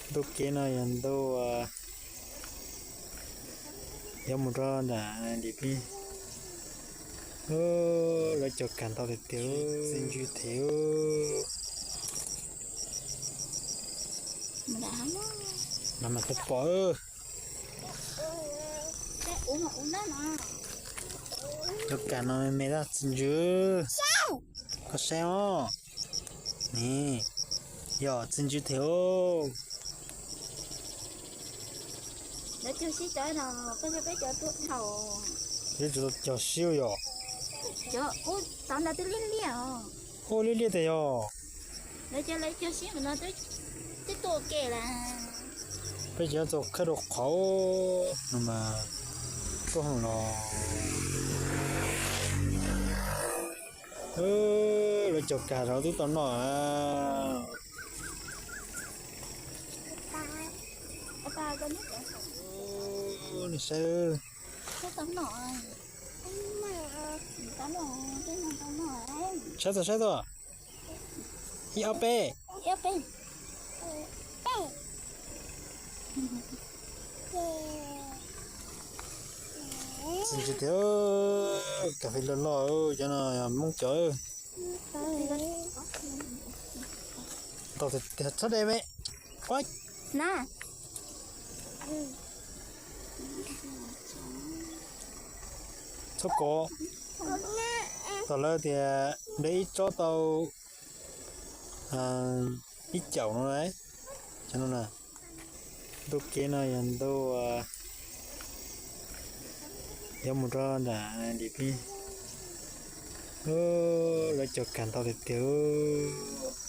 Ntu kev no yog ntu yuav mus rau nram Lis Pij. Lawv cog kag ntau tiag tiag, txiv ntsws thiab. Mas mas pom pom. Cov kag no me me tab txiv ntsws. Koj saib os. Ni, yog txiv ntsws thiab. Lawv cog sib cov no, koj cog peb cov tuaj dhau. Lawv cog sib yom. Cov kuv tov ntawd twb liab liab os. Ua liab liab tiag yog. Lawv cog lawv cog sib no twb tuaj ke lawm. Peb cov txog khawb rau qhov no mas tuaj hoom los. Lawv cog kag rau twb tau noj. Saib, saib tau saib tau. Ib ob peb. Txiv ntsws tiag, kag fes loj loj, cov no yog Hmoob cov. Tau tiag txhob de me. Ua, na, txhob kov. Tau lawv tias de ib tsob tau ib caum no. Cov no na, ntu kev no yog ntu yuav mus rau nram Lis Pij. Lawv cog kag ntau tiag tiag.